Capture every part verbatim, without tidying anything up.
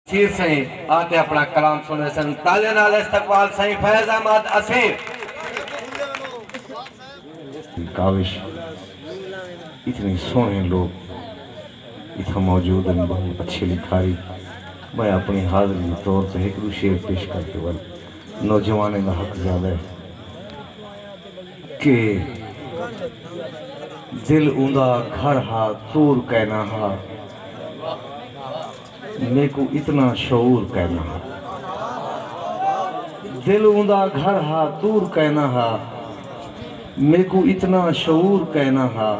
اسیر سئیں آ تے اپݨا کلام سݨیسن۔ تالیاں نال استقبال سئیں فیض احمد اسیر۔ کاوش، اتنے سوہݨے لوگ اتھاں موجود ہن، بہت اچھے لکھاری۔ میں اپݨی حاضری دے طور تے ہک ݙو شعر پیش کر کے ول نوجوانیں دا حق زیادہ ہے کہ دل اوندا گھر ہا، طور کائنا ہا، میکوں اتنا شعور کائنا ہا۔ دل اوندا گھر ہا، طور کائنا ہا، میکوں اتنا شعور کائنا ہا۔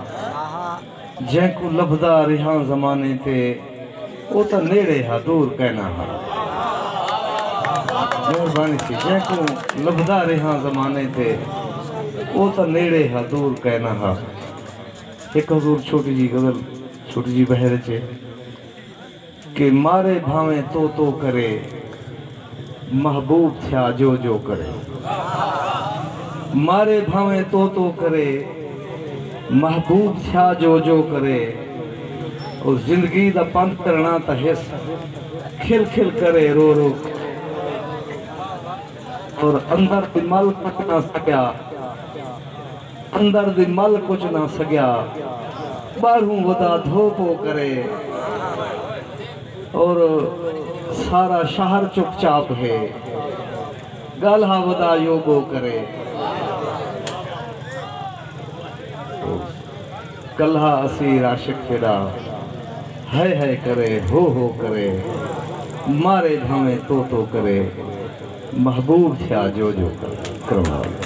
جینکوں لبھدا ریہاں زمانے تے، او تاں نیڑے ہا، دور کائنا ہا۔ مہربانی سی، جینکوں لبھدا ریہاں زمانے تے، او تاں نیڑے ہا، دور کائنا ہا۔ ہک حضور چھوٹی جی غزل، چھوٹی جی بحر اچ ہے کہ مارے بھاویں تو تو کرے، محبوب تھیا جو جو کرے۔ مارے بھاویں تو تو کرے، محبوب تھیا جو جو کرے۔ او زندگی دا پندھ کرݨا تاں ہس، کھل کھل کرے، رو رو کرے۔ اور اندر دی مل کچھ نہ سڳیا، اندر دی مل کچھ نہ سڳیا، ٻاہروں ودا دھو پو کرے۔ اور سارا شہر چپ چاپ ہے، ڳالھا ودا یو ٻو کرے۔ کلہا اسیر عاشق تیݙا ہائے ہائے کرے، ہو ہو کرے، مارے بھاویں تو تو کرے، محبوب تھیا جو جو کرے۔ کرم والا۔